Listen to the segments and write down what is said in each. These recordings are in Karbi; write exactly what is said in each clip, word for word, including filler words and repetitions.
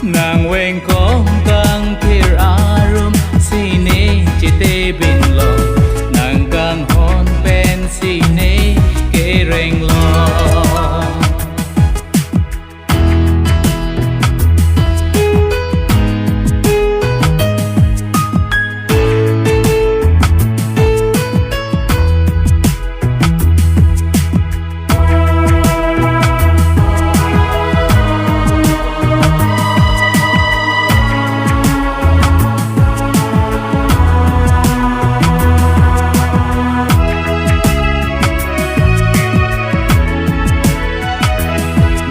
Nang vengkong kangthir arum si ne chitebin long, nang kanghon pensi ne kereng long.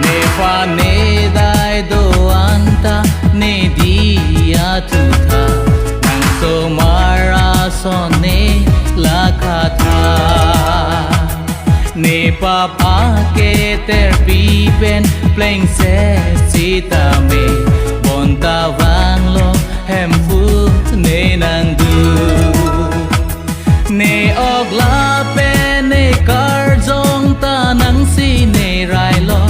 Nephan nedai do-an ta, ne diya thutha, nang osomar ason ne lakha tha. Nepap aketerpi pen plengset sitame, bonta vanglo Hemphu ne nangduk. Ne ok lapen ne karjong ta nangsi ne railo,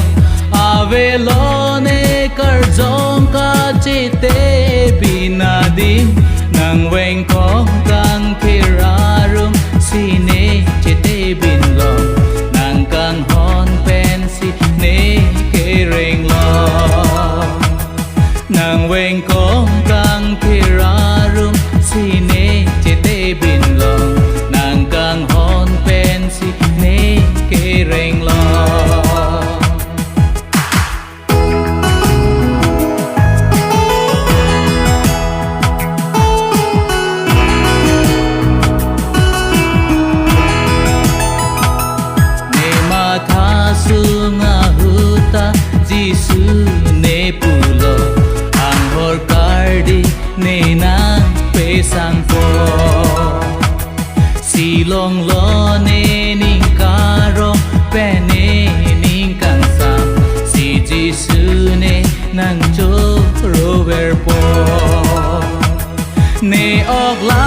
avelo ne karjong kachitebin adim. Nang vengkong kangthir arum si ne chitebin long, nang kanghon pensi ne kereng long. Nang vengkong kangthir arum si ne chitebin long, nang kanghon pensi ne kereng long. Ne matha sung ahut ta Jisu ne pulo, anghor kardi ne nangpesangpo. Si longlo ne ning karong pen ne ning kangsam, si Jisu ne nangchoro verpo. Ne ok la